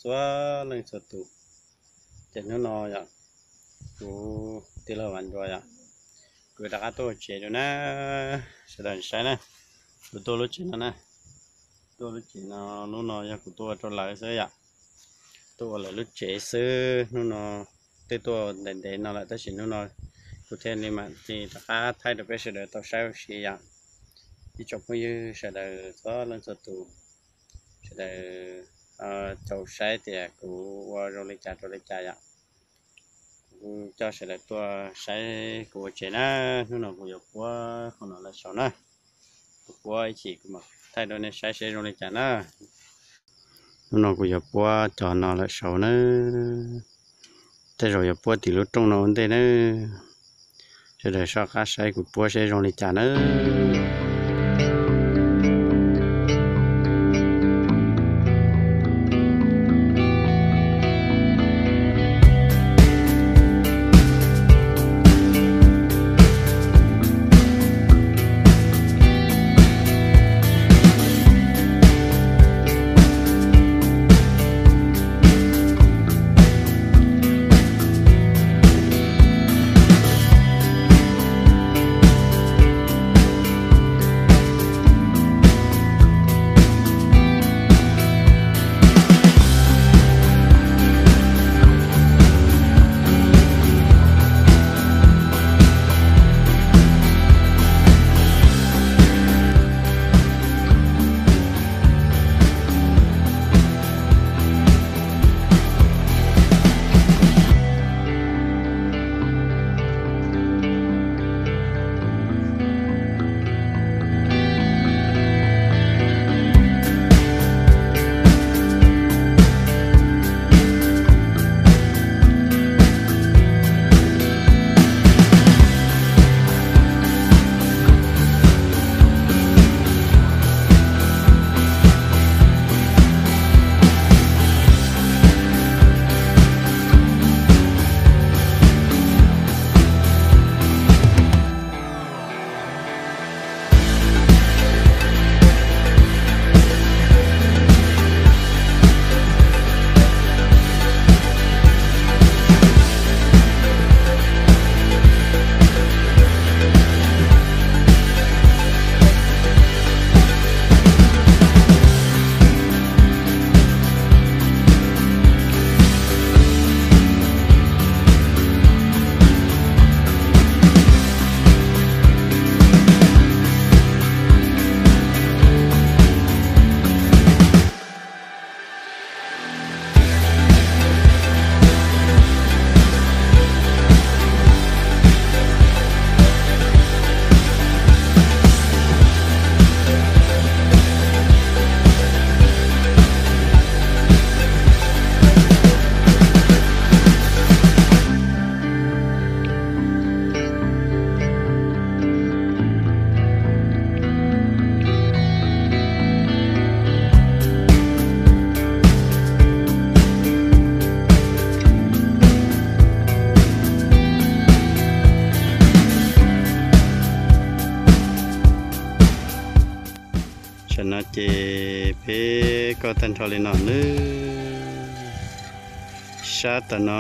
txhua leej txhua tus. Ces hnub no yom, kuv tij laug Vam Ncuas yom, kuv rov qab tuaj ua tsev dua na, sawv daws saib na, kuv tuaj lub tsev no na, tuaj lub tsev no, hnub no yog kuv tuaj ua rau lawv xwb yom, tuaj ua lawv lub tsev xwb. Hnub no twb tuaj ntev ntev no lawm tab sis hnub no kuv thiaj li mam li rov qab thaij rau peb sawv daws tau saib ua si yom. Ib tsoom phooj ywg sawv daws txhua leej txhua tus, sawv daws caum saib tias kuv ua zoo li cas rau li cas yom. Kuv coj sawv daws tuaj saib kuv ua tsev na. Hnub no kuv yuav puab qhov no lawm saud na, kuv puab ib chim kuv mam thaij rau nej saib seb zoo li cas na. Hnub no kuv yuav puab cov no lawm saud na, tej zaum yuav puab tim lub rooj no ua ntej na. Sawv daws soj qab saib kuv puab seb zoo li cas na. Tam no ces peb koj tag nrho li no nawb. Sab tam no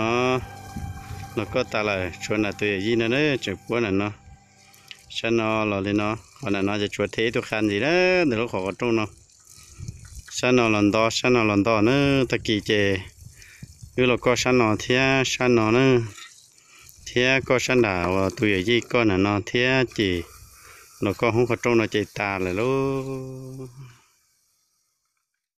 los koj tas lawm, tshuav nram tus yawm yij no na tseem puab nram no. Sab no los li no, qhov nram no ces tshuav them ib tug qha ntxiv na, ntawm lub qhov qhov rooj no. Sab no los nto, sab no los nto na. Tag kis ces wb los koj sab no thiab sab no na, thiab koj sab nram uas tus yawm yij koj nram no thiab ces los koj hoob qhov rooj no ces tas lawm lauj.